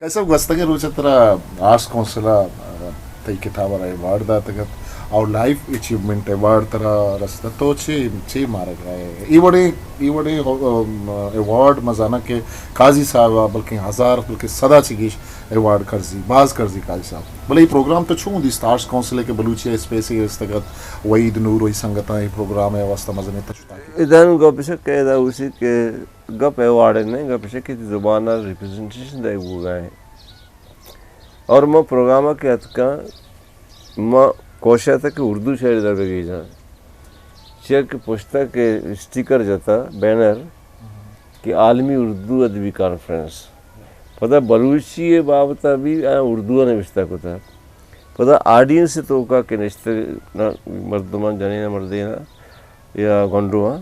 کیسا گوستگیں روچ ءَ ترا آرٹس کونسل ءَ، آ، تئی کتاب ءَ را ایوارڈ داتگ ات اور لائف اچیومنٹ ایوارڈ ترا رستہ، تو چے، چے مارگ ءَ ئے؟ اے وڑیں، اے وڑیں، آ، ایوارڈ ما زاناں کہ قاضی صاحب ءَ بلکیں ہزار، بلکیں صد ءَ چہ گیش ایوارڈ کرزی، باز کرزی قاضی صاحب۔ بلے اے پروگرام تو چون دیست آرٹس کونسل ءَ کہ بلوچی ءِ اسپیس ءَ رستگ ات، وحید نور ءُ سنگتاں اے پروگرام ءِ واستہ مزنیں تشتاکی؟ ادا نوں گپ اش کہ ادا اوشی کہ گپ ایوارڈ ءِ نہ، گپ اش کہ تئی زبان ءَ ریپرزنٹیشن دئیگ بوگ ءَ ایں۔ اور ما پروگرام ءَ کہ اتکاں، ما کوشش اتک کہ اردو شاعری در بگیجاں۔ چیا کہ پشتا کہ اسٹیکر جتا، بینر، کہ عالمی اردو ادبی کانفرنس۔ پدا بلوچی ءِ بابت ءَ بھی آ اردو ءَ نوشتہ کتا۔ پدا آڈینس ءِ توکا کہ نشتگ مردماں، جنین ءُ مردین ءَ، یا گونڈواں،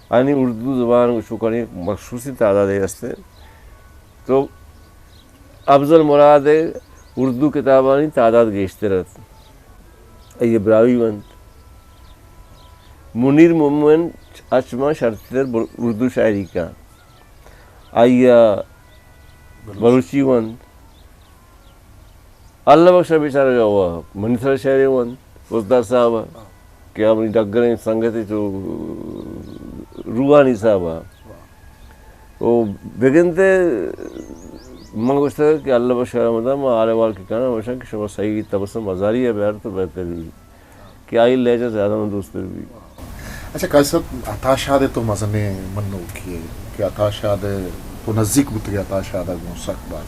آنی اردو زبان گوشوکانی یک مخصوصیں تعدادے است انت۔ تو افضل مراد ءِ اردو کتابانی تعداد گیشتر ات۔ آئی ءَ براہوئی ونت۔ منیر مومن اچ ما شرتر بل-، اردو شاعری کا۔ آئی ءَ بلوچی ونت۔ اللہ بخش ءَ بیچارگ ءَ وا منی سرا شعرے ونت، استاد صاحب ءَ، کہ آ منی ڈگریں سنگتے چو روحانی صاحب ءَ۔ او بگندے من گوشتگ کہ اللہ بخش ءَ مدام ما حال احوال کہ کناں، گوشاں کہ شما سعید تبسم ہزاری ءَ بیار تو بہتر بی۔ کہ آئی لہجہ زیادہ من دوست تر بی۔ اچھا قاضی صاحب، عطا شاد ءِ تو مزنیں منوکی ئے کہ عطا شاد ءَ تو نزیک بوتگ ئے، عطا شاد ءَ گوں سک باز۔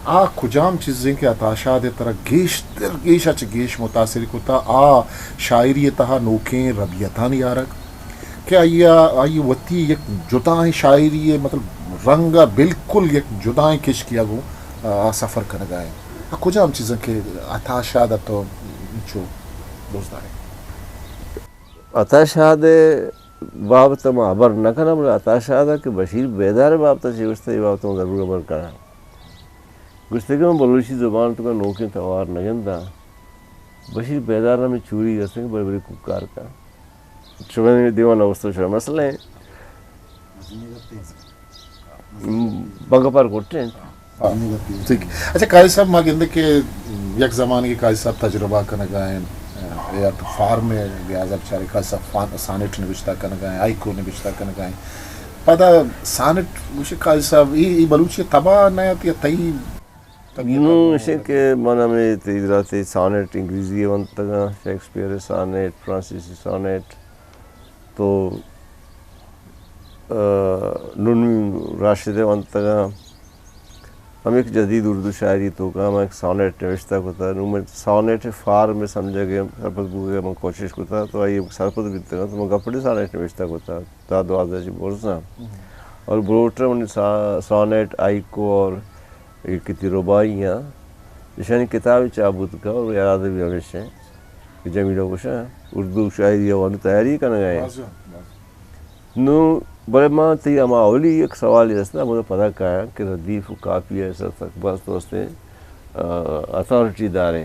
آ کجام چیزیں کہ عطا شاد ءَ ترا گیشتر، گیش ءَ چہ گیش متاثر کتا؟ آ شاعری ءِ تہا نوکیں ربیتانی آرگ کہ آئی ءَ، آئی وتی یک جدائیں شاعری ءِ مطلب رنگ ءَ بالکل یک جدائیں کشکی ءَ گوں، آ، سفر کنگ ءَ ایں۔ آ کجام چیزاں کہ عطا شاد ءَ تو انچو دزدارے؟ عطا شاد ءِ بابت ءَ ما ہبر نہ کناں، بلے عطا شاد ءَ کہ بشیر بیدار ءِ بابت ءَ چے گوشتہ، اے بابت ءَ ما ضرور ہبر کناں۔ گوشتہ کہ من بلوچی زبان ءِ توکا نوکیں توار نہ گنداں۔ بشیر بیدار ءَ ہمے چوری گوشتہ کہ برے برے کوکار کن۔ شمئے دیوان ءَ اوست ءُ شمئے مسئلہ ایں۔ بگپر کٹیں۔ ہاں، ٹھیک۔ اچھا قاضی صاحب، ما گندے کہ یک زمانگے قاضی صاحب تجربہ کنگا ایں، یا تو فارم ءِ لحاظ ءَ بچارے قاضی صاحب فان-، سانٹ نبشتہ کنگا ایں، ہائیکو نبشتہ کنگا ایں۔ پدا سانٹ گوشے قاضی صاحب، اے، اے بلوچی تباہ نہ ات یا تئی طبیعت نوں ءَ ایشیں کہ من ہمے تئی درا تئی سانٹ انگریزی ءَ ونتگاں، شیکسپیئر ءِ سانٹ، فرانسیسی سانٹ، تو، آ، نون راشد ءَ ونتگاں۔ ہمے یک جدید اردو شاعری توکا من یک سانٹ نوشتہ کتا۔ نوں من سانٹ ءِ فارم ءِ سمجھگ ءَ سرپد بوگ ءَ من کوشش کتا، تو آئی ءَ سرپد بیتگاں، تو من گپڑے سانٹ نوشتہ کتا، دہ دوازدہ چہ برزاں۔ اور بروٹر منی سا-، سانٹ، ہائیکو اور اے کہ تئی رباعیاں، ایشانی کتابے چاپ بوتگ اور ارادہ بھی ہمیش ایں کہ جمیلہ گوشاں اردو شاعری ءِ وانگ ءِ تیاری کنگا ایں۔ نوں بلے ما تئی ہما اولی یک سوالے است، ہمودا پدا کایاں کہ ردیف ءُ کاپی ءِ سر سک باز تو استیں، آ، اتھارٹی دارے۔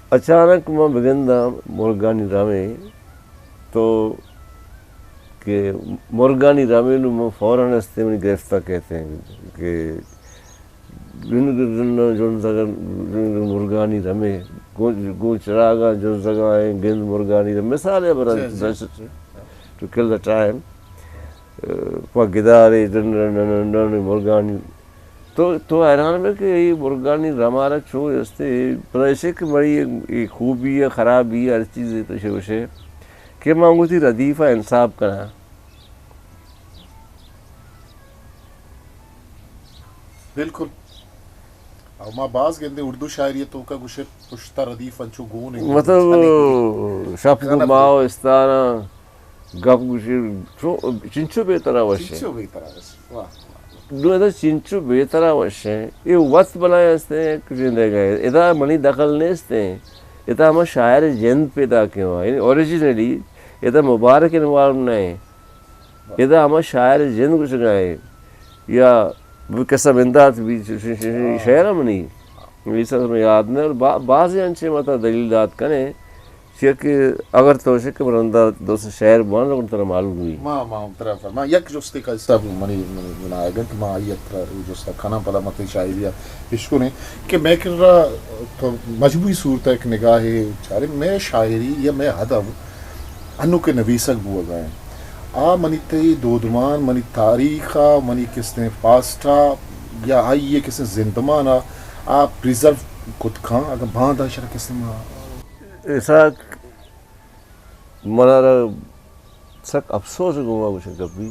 اچانک من بگنداں مرگانی رمے تو کہ مرگانی رمے نوں من فوراً استیں منی گرفت ءَ کیت ایں کہ گن گن جنزگاں، گن گن مرگانی رمے، گوں، گوں چراگاں جنزگاں ایں گند مرگانی رمے۔ مثال ءَ برا، جی، جی، جی۔ To kill the time۔ پہ گدارے done done done done done مرگانی۔ تو، تو حیران بے کہ اے مرگانی رمارا چو استے، پدا ایشے کہ منی اے خوبی یا خرابی ہر چیزے تو ایشے گوشے کہ من گوں تئی ردیف ءَ انصاف کناں۔ بالکل۔ او ما باز گندے اردو شاعری ءِ توکا گوشے پشتا ردیف انچو گون انت، مطلب، شپ گوں ماہ ءُ استاراں گپ گوشی، چو-، چنچو بے ترا وش ایں۔ چنچو بے ترا وش ایں۔ واہ۔ نوں ادا چنچو بے ترا وش ایں۔ اے وت بلائیں است ایں، کچھ نہیں گئے۔ ادا منی دخل نیست ایں۔ ادا ہما شاعر جند پیدا کیوا۔ یعنی اوریجنلی ادا مبارک انوالو نہ ایں۔ ادا ہما شاعر جند گوشگا ایں۔ یا قصہ بندات بھی ش-، ش-، ش-، شعر منی۔ اے سر میں یاد نہ، اور با-، بازیں انچیں متا دلیل دات کنے۔ چیا کہ اگر تو شے کہ من رندا دو سے شعر بوان، گڑا ترا معلوم بی۔ ما، ما ترا فرما، یک جستے کا حصہ منی، منی، من آئے گا کہ ما آئی ترا جستا کھانا پدا متے شاعری اشکنے کہ میں کرا تو مجموعی صورت ایک نگاہ چارے، میں شاعری یا میں ادب انو کہ نویسگ بوگا ہیں۔ آ منی تئی دودمان، منی تاریخ ء، منی کسیں پاسٹ ء یا آئی ء کسیں زندمان ء آ پریزرو کت کن، اگاں باندا شر کسیں ما۔ اسحاق، منارا سک افسوس گوما گوشگ کپی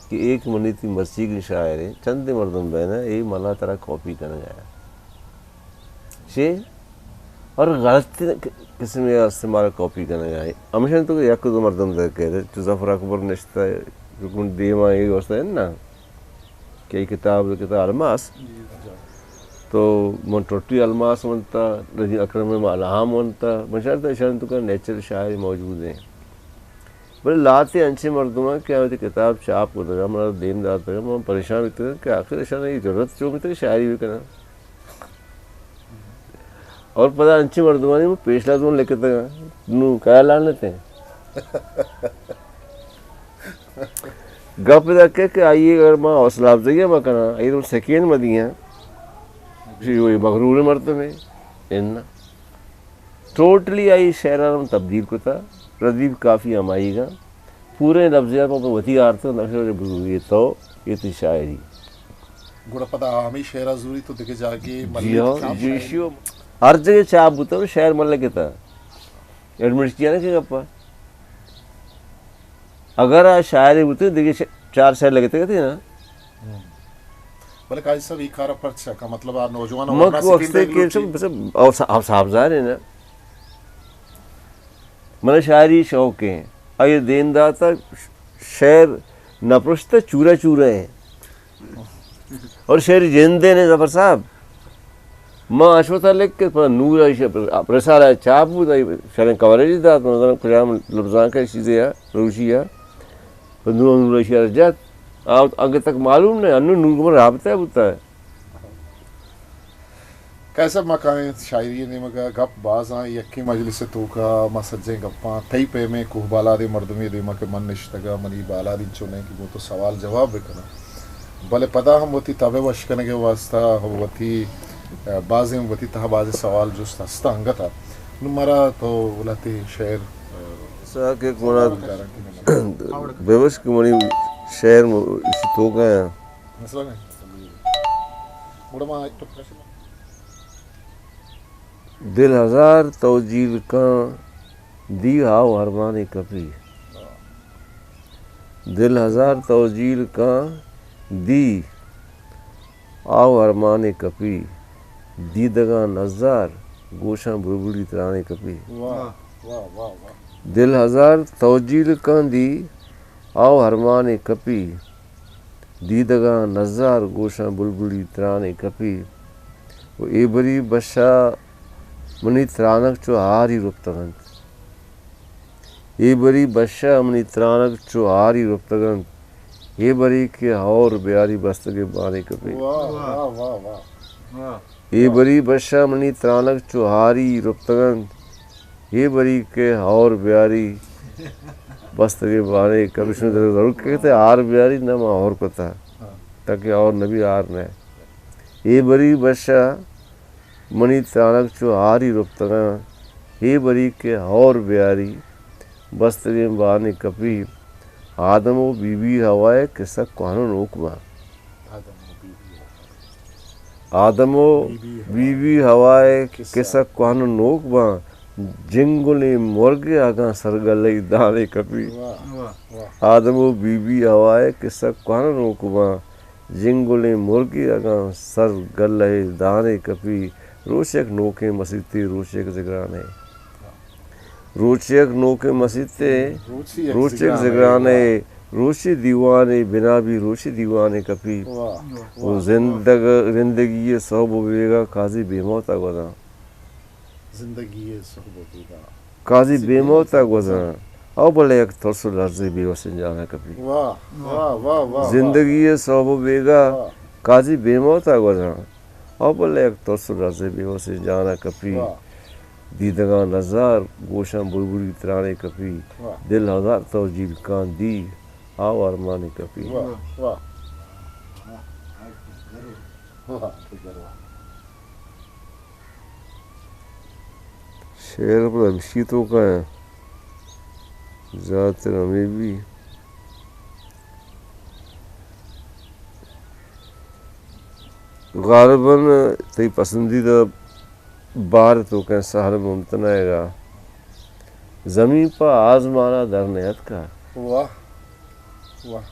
کہ ایک منی تی مرچیگیں شاعر ہیں، چندے مردم بینا، اے منا ترا کاپی کنگ آیا۔ چے؟ اور غلط قسم ء استعمال کاپی کنگ ء۔ ہمیشہ تو یک دو مردم در کہتے، تو ظفر اکبر نشتہ، رکن دیما یہ واسطہ ہے نا، کہ یہ کتاب، کتاب الماس۔ تو من ٹوٹی الماس ونتا، رضی اکرم الہام ونتا، من شاید اشان تو کا نیچر شاعر موجود ہیں۔ بلے لہتے انچیں مردماں کہ آ وتی کتاب چاپ کتگ، منا دیم داتگ، من پریشان بیتگ کہ آخر اشاں اے جرات چون بیتگ شاعری بہ کناں۔ اور پدا انچیں مردمانی من پیشلاتون لکتگ، نوں کیا لعنت ہیں۔ گپ ادا کہ، کہ آئی اگر ما حوصلہ افزائی مہ کناں، آئی سکین مہ دیاں، جی وہی مغرور مردم ہے، اناں۔ ٹوٹلی آئی شعران تبدیل کتا، ردیف کافی ہمائیگا، پورے لفظیات پہ وتی آرتا، نقش بزرگی تو، یہ تئی شاعری۔ گڑا پدا ہمیں شعرا زوری تو دگہ جاگے جی ملک ہاں، چاپ جی شعر۔ شو۔ ہر جگہ چاپ بوتا، شعر ملک تا۔ ایڈمنسٹریشن کے گپا۔ اگر آ شاعری بوتے، دگہ ش-، چار شعر لگتے تھے نا۔ ہم۔ بلے قاضی صاحب، یہ کارا پرچا کا مطلب، آ نوجوان مک وقت سے کہ سب، سب، او صاحب، صاحب ظاہر ہے نا۔ من شاعری شوق ہیں۔ آئیے دین داتا شعر نہ پرشتہ چورا چورا ہیں۔ اور شعر جند ہیں ظفر صاحب۔ ما اشوتا لکھ کہ پر نور ایش-، رسالہ چاپ بود، آئی شریں کوریج دات، من کجام لبزاں کا چیزے یا روشی یا۔ پر نور، نور ایشی رجعت۔ آ، اگے تک معلوم نہیں، انو نور کو رابطہ بوتا ہے۔ قاضی صاحب، ما کائیں شاعری نیمگا، گپ باز آں، یکیں مجلس توکا ما سجیں گپاں، تئی پیمیں کوہ بالادیں مردمے دیما کہ من نشتگا، منی بالاد انچو نہیں کہ گوں تو سوال جواب بکناں، بلے پدا ہم وتی تب وش کنگے واسطہ، وتی، ا، بازیں وتی تہا بازیں سوال جست ہستا انگتا۔ نو مرا تو لہتے شعر، ا، سا کہ گونا بے وش کہ منی شعر م-، اسی توکا ہیں۔ مثلاً گڑا ما ایک تو پریشر۔ دل ہزار توجیل کاں دی ہاو ہرمانے کپی۔ دل ہزار توجیل کاں دی ہاو ہرمانے کپی۔ دیدگاں نزار گوشاں بلبلی ترانے کپی۔ واہ، واہ، واہ، واہ۔ دل ہزار توجیل کاں دی ہاو ہرمانے کپی۔ دیدگاں نزار گوشاں بلبلی ترانے کپی۔ و اے بری بشا منی ترانگ چو ہاری رپتگ انت۔ اے بری بشا منی ترانگ چو ہاری رپتگ انت۔ اے بری کہ ہور بیاری بستگیں بانے کپی۔ واہ، واہ، واہ، واہ۔ واہ۔ اے بری بشا منی ترانگ چو ہاری رپتگ انت۔ اے بری کہ ہور بیاری بستگیں بانے کپی۔ شما ضرور کہتے ہار بیاری، نہ ما ہور کتا۔ ہاں۔ تاکہ ہور نبی ہار نہ۔ اے بری بشا منی ترانگ چو ہاری رپتگاں۔ اے بری کہ ہور بیاری بستگیں بانے کپی۔ آدم و بی بی حوائے قصہ کوہن و نوک باں۔ آدم و بی بی حوائے قصہ کوہن و نوک باں، جنگلیں مرگ اگاں سرگلئی دانے کپی۔ واہ، واہ۔ آدم و بی بی حوائے قصہ کوہن و نوک باں، جنگلیں مرگ اگاں سرگلئی دانے کپی۔ روچ یک نوکیں مسیتے، روچ یک زگرانے۔ روچ یک نوکیں مسیتے، روچ یک زگرانے، روچی دیوانے بنا بی، روچی دیوانے کپی۔ واہ، واہ، و زندگ-، زندگی سہب و بیگا قاضی بے موتا گوزاں۔ زندگی سہب و بیگا قاضی بے موتا گوزاں۔ او بلے یک ترس و لرزے بے وسیں جانا کپی۔ واہ، واہ، واہ، واہ۔ زندگی سہب و بیگا قاضی بے موتا گوزاں۔ او بلے یک ترس و لرزے بے وسیں جانا کپی۔ واہ۔ دیدگاں نزار، گوشاں بلبلی ترانے کپی۔ واہ۔ دل ہزار تو جیلکاں دی، آ ارمانے کپی۔ واہ، واہ۔ واہ، واہ۔ شعر پر ہمشی توکا ہیں۔ زیادہ تر ہمیں بھی غالباً تئی پسندیدہ بار توکا سہل ممتنع ئیگا۔ زمین پہ آزمانا در نیتکا۔ واہ، واہ۔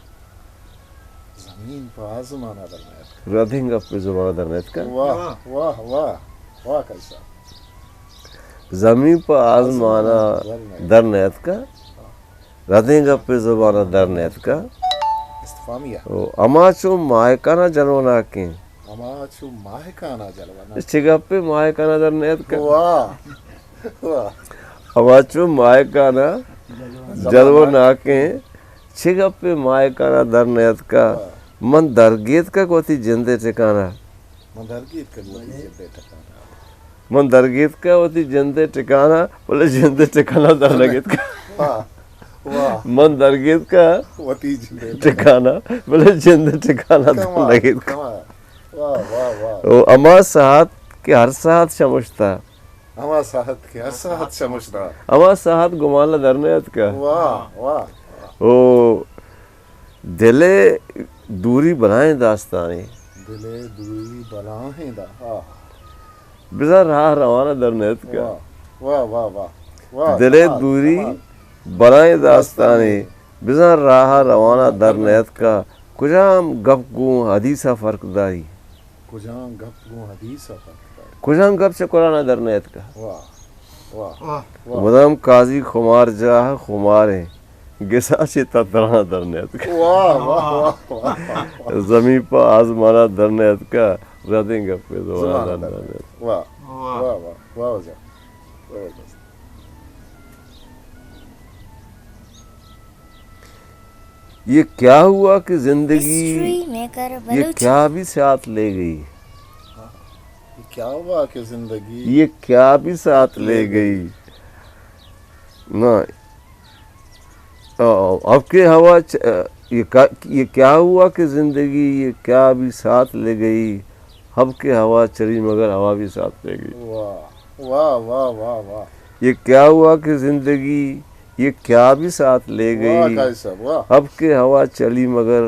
زمین پہ آزمانا در نیتکا۔ ردیں گپے زبانا در نیتکا۔ واہ، واہ، واہ، واہ، قاضی صاحب۔ زمین پہ آزمانا در نیتکا۔ ردیں گپے زبانا در نیتکا۔ استفہامیہ۔ او، ہما چو ماہکانا جلوناکیں۔ ہما چو ماہکانا جلوناکیں۔ چہ گپے ماہکانا در نیتکا۔ واہ، واہ۔ ہما چو ماہکانا جلوناکیں۔ چہ گپے ماہکانا در نیتکا۔ واہ۔ من درگیتکا وتی جندے ٹکانا۔ من درگیتکا وتی جندے ٹکانا۔ من درگیتکا وتی جندے ٹکانا، بلے جندے ٹکانا در نگیتکا۔ واہ، واہ۔ من درگیتکا وتی جندے ٹکانا، بلے جندے ٹکانا در کمال، نگیتکا۔ کمال۔ واہ، واہ، واہ۔ او ہما ساعت کہ ہر ساعت شمشتا۔ ہما ساعت کہ ہر ساعت شمشتا۔ ہما ساعت گمانا در نیتکا۔ واہ، واہ۔ او دلے دوری بلائیں داستانے۔ دلے دوری بلائیں دا-، آہ۔ بزاں راہ روانا در نیتکا۔ واہ، واہ، واہ، واہ۔ واہ، دلے کمال، دوری کمال۔ بلائیں داستانے۔ بزاں راہ روانا در نیتکا۔ کجام گپ گوں حدیثا فرق داری؟ کجام گپ گوں حدیثا فرق داری؟ کجام گپ چہ قرآنا در نیتکا؟ واہ، واہ، واہ۔ مدام قاضی خمار جاہ خماریں۔ گسا چہ تترانا در نیتکا۔ واہ، واہ، واہ، واہ، واہ۔ زمین پہ آزمانا در نیتکا، ردیں گپے زبانا در نیتکا۔ واہ، واہ، واہ، واہ، واہ، واہ۔ یہ کیا ہوا کہ زندگی، ہسٹری میکر یہ بلوچی۔ کیا بھی ساتھ لے گئی؟ یہ کیا ہوا کہ زندگی، یہ کیا بھی ساتھ لے گئی؟ نہ، آ، اب کے ہوا چ-، آ، یہ کا-، یہ کیا ہوا کہ زندگی یہ کیا بھی ساتھ لے گئی؟ اب کے ہوا چلی مگر ہوا بھی ساتھ لے گئی۔ واہ، واہ، واہ، واہ، واہ۔ یہ کیا ہوا کہ زندگی یہ کیا بھی ساتھ لے گئی؟ واہ، قاضی صاحب، واہ۔ اب کے ہوا چلی مگر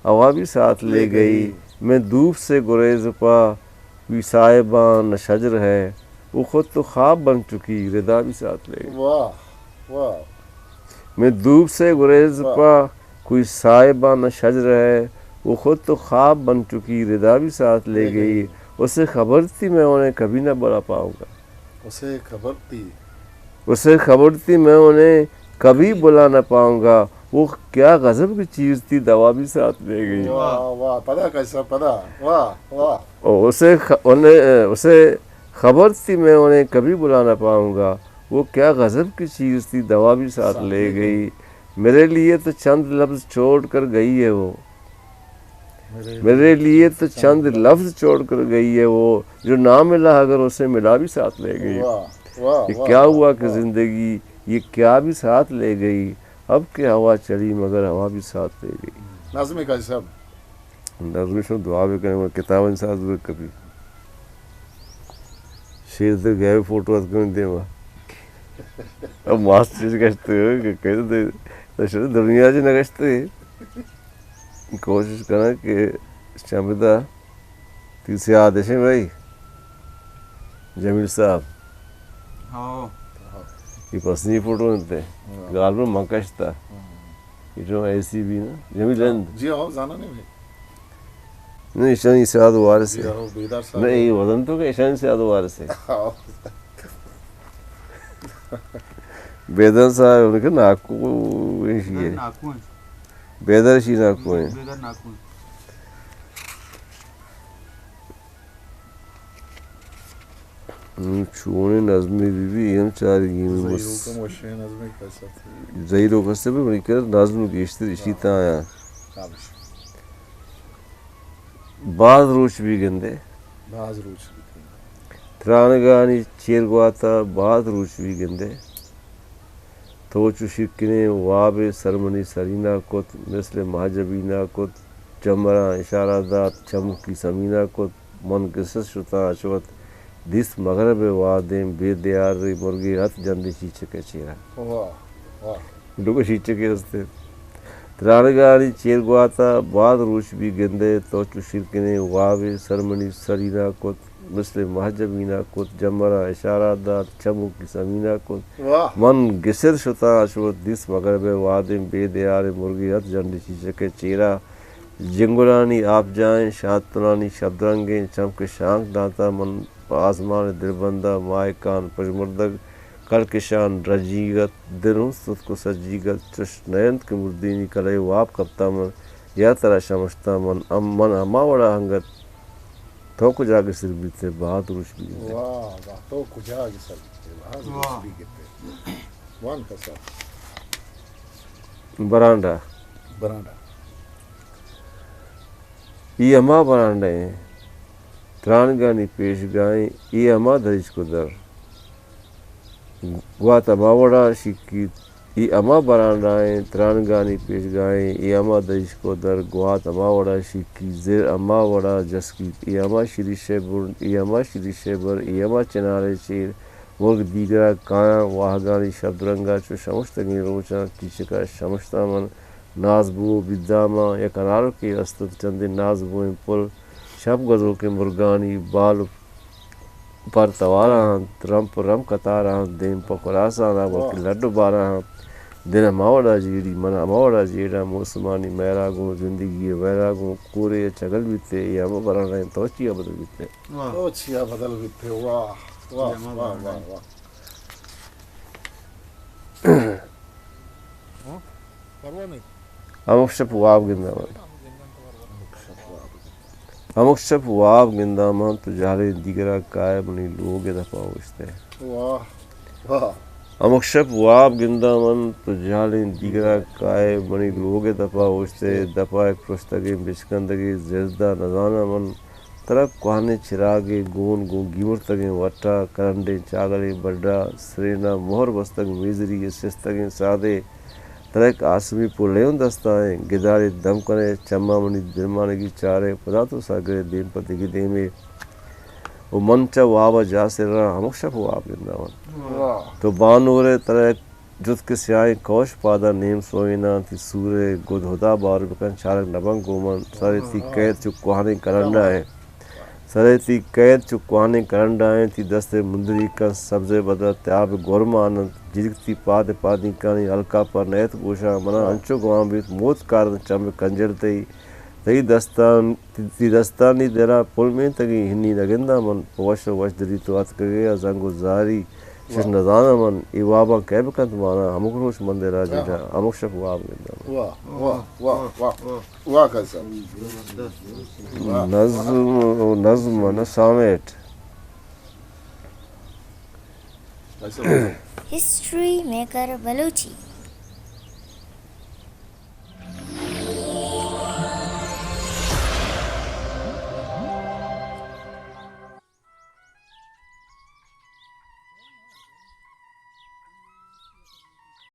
ہوا بھی ساتھ لے لے گئی۔ گئی۔ میں دھوپ سے گریز پا، کوئی صاحبان نہ شجر ہے، وہ خود تو خواب بن چکی، ردا بھی ساتھ لے گئی۔ واہ، واہ۔ میں دھوپ سے گریز واہ۔ پا، کوئی صاحبان نہ شجر ہے، وہ خود تو خواب بن چکی، ردا بھی ساتھ لے لے گئی۔ گئی۔ اسے خبر تھی میں انہیں کبھی نہ بھلا پاؤں گا۔ اسے خبر تھی۔ اسے خبر تھی میں انہیں کبھی بھلا نہ پاؤں گا۔ وہ کیا غضب کی چیز تھی، دوا بھی ساتھ لے گئی۔ واہ، واہ، پدا قاضی صاحب، پدا۔ واہ، واہ۔ او اسے خ-، انہیں، اسے خبر تھی میں انہیں کبھی بھلا نہ پاؤں گا۔ وہ کیا غضب کی چیز تھی، دوا بھی ساتھ ساتھ لے لے گئی۔ گئی۔ میرے لیے تو چند لفظ چھوڑ کر گئی ہے وہ۔ میرے لیے تو چند لفظ چھوڑ کر گئی ہے وہ، جو نہ ملا اگر اسے ملا بھی ساتھ لے گئی۔ واہ، واہ، یہ واہ، کیا واہ، ہوا کہ واہ۔ زندگی یہ کیا بھی ساتھ لے گئی، اب کہ ہوا چلی مگر ہوا بھی ساتھ لے گئی۔ نظم قاضی صاحب۔ نظم شما دعا بکنیں، من کتاب انسان ضرور کپی۔ شیر تو گئے فوٹو ات کن دیما۔ اب ماسٹر گشتے ہو کہ کہتے دنیا جی نہ گشتے۔ کوشش کناں کہ چمدا تئی سیاد اشیں بھائی جمیل صاحب۔ ہاں۔ یہ پسنی فوٹو انت۔ ہاں۔ غالباً من کشتا۔ ہاں۔ یہ جو اے سی بی نا، جمیل ہند۔ جی ہاں، زانا نہیں بھائی۔ نہیں، ایشانی سیاد وارث ہے۔ جی ہاں، بیدار صاحب۔ نہیں، یہ وزن تو کہ ایشانی سیاد وارث ہے۔ ہاں۔ بیدار صاحب، ان کے ناکو ایشی ہے۔ ناکو ہیں۔ بیدر شی ناکو ہیں۔ بیدر ناکو ہیں۔ ہم چونیں نظمے بی بی، ہم چارگی میں زہیروک مس-، ہم وشیں نظمے کسا تھی۔ زہیروک ہستے بھی بڑی کر نظم گیشتر اشی تا آیا۔ ہاں، بس۔ باز روچ بھی گندے۔ باز روچ بھی گندے۔ ترانگانی چیر گوات ءَ باز روچ بی گندئے۔ تو چو شیرکنیں وابے سر منی سرینا کت، مثل ماہ جبینا کت، جمراں اشارہ دات، چمکی سمینا کت، من گسر شتاں اچ وت دیست مغرب ءِ وہدیں بے دیاریں مرگے ات جنڈیں چیچک ءِ چیرا۔ واہ، واہ۔ ڈوگہ چیچکے است انت۔ ترانگانی چیر گوات ءَ باز روچ بی گندئے، تو چو شیرکنیں وابے سر منی سرینا کت، مثل ماہ جبینا کت، جمراں اشارہ دات، چمکی سمینا کت۔ واہ۔ من گسر شتاں اچ وت دیست مغرب ءِ وہدیں بے دیاریں مرگے ات جنڈیں چیچک ءِ چیرا۔ جنگلانی آپجاہیں، شاتلانی شبدرنگیں چمک شانک داتاں من پہ آزمان ءِ دلبند ءَ، ماہکان پژمردگ، کڑکشان رجیگ ات، دل اوں ستک ءُ سجیگ ات، چش نہ انت کہ مردینی کلہ ءِ واب کپتاں من، یا ترا شمشتاں من، ام-، من ہما وڑا انگت تو کجا گسر بیت ئے، باز روچ بی گندئے۔ واہ، واہ، تو کجا گسر بیت ئے، باز روچ واہ۔ بی گندئے۔ وان کسا۔ برانڈا۔ برانڈا۔ اے ہما برانڈا ایں، ترانگانی پیشگاہیں، اے ہما دریچک ءُ در۔ گوات ہما وڑا شیکیت، اے ہما برانڈا ایں، ترانگانی پیشگاہیں، اے ہما دریچک ءُ در۔ گوات ہما وڑا شیکیت، زر ہما وڑا جسکیت، اے ہما شریش ءِ بنڈ، اے ہما شریش ءِ بر، اے ہما چنار ءِ چیر۔ مرگ دیگر ءَ کایاں، واہگانی شبدرنگ ءَ چو شمشتگیں روچاں، چیچک ءَ شمشتاں من۔ ناز بو بیداماں یک انارکے است ات، چندے ناز بوئیں پل، شپ گوزوکیں مرگانی بال ءُ پر تواراں انت، رمپ رم قطاراں انت، دیم پہ خراسان ءَ بلکہ واہ۔ لڈ ءُ باراں انت۔ دن ہما وڑا جیڑی، من ہما وڑا جیڑاں، موسمانی مہرا گوں، زندگی ءِ ویرا گوں، کورے ءَ چگل بیت ئے، اے ہما برانڈا انت، تو چیا بدل بیت ئے؟ واہ۔ تو چیا بدل بیت ئے؟ واہ، واہ، اے ہما واہ، برانڈا واہ، انت۔ واہ۔ ہاں؟ پرواہ نہیں۔ ہمک شپ واب گنداں من۔ ہمک شپ واب گنداں من، تو جہلیں دیگر ءَ کائے منی لوگ ءِ دپ ءَ اوشت ئے۔ واہ، واہ۔ ہمک شپ واب گنداں من، تو جہلیں دیگر ءَ کائے منی لوگ ءِ دپ ءَ اوشت ئے۔ دپ ءَ یک پرشتگیں بچکندگے زرد ءَ نزاناں من۔ ترا کوہنیں چراگے گون گوں گیمرتگیں وٹ ءَ، کرنڈیں چاگلیں بڈ ءَ، سرین ءَ مہر بستگ میزری ءِ سستگیں سادے۔ ترا یک آسمی پلے اوں دست ءَ ایں، گدارے دم کن ئے، چماں منی دلمانگی چار ئے، پدا تو سر گر ئے دیم پہ دگہ دیمے۔ ءُ من چہ واب ءَ جاہ سراں، ہمک شپ واب گنداں من۔ واہ۔ تو بانور ئے، ترا یک جت کہ سیاہیں کوش پادا نیم سوئیناں، تئی سور ءِ گد ہدا بار بکن، چارگ نہ بنت گوں من۔ سر ءِ تئی قید چو کوہنیں کرنڈا ایں۔ سر ءِ تئی قید چو کوہنیں کرنڈا ایں، تئی دست ءِ مندریکاں سبز ءِ بدل ءَ تیاب ءِ گورمان انت۔ جیڑگ تئی پاد ءِ پادینکانی ہلکا پر نئیت گوشاں، منا انچو گمان بیت موت کارنت چم ءِ کنجل تئی۔ تئی دستان، تئی دستانی درا پلمینتگیں ہنی نہ گنداں من، پہ وش ءُ وشدلی تو اتکگ ئے ءُ زنگ ءُ زاری۔ چش نزاناں من، اے واباں کئے بکنت مانا، ہمک روچ من دل ءَ جیڑاں، ہمک شپ واب گنداں من۔ واہ، واہ، واہ، واہ۔ واہ کسا۔ نظم، نظم ءُ نہ سامیٹ۔ History maker Balochi.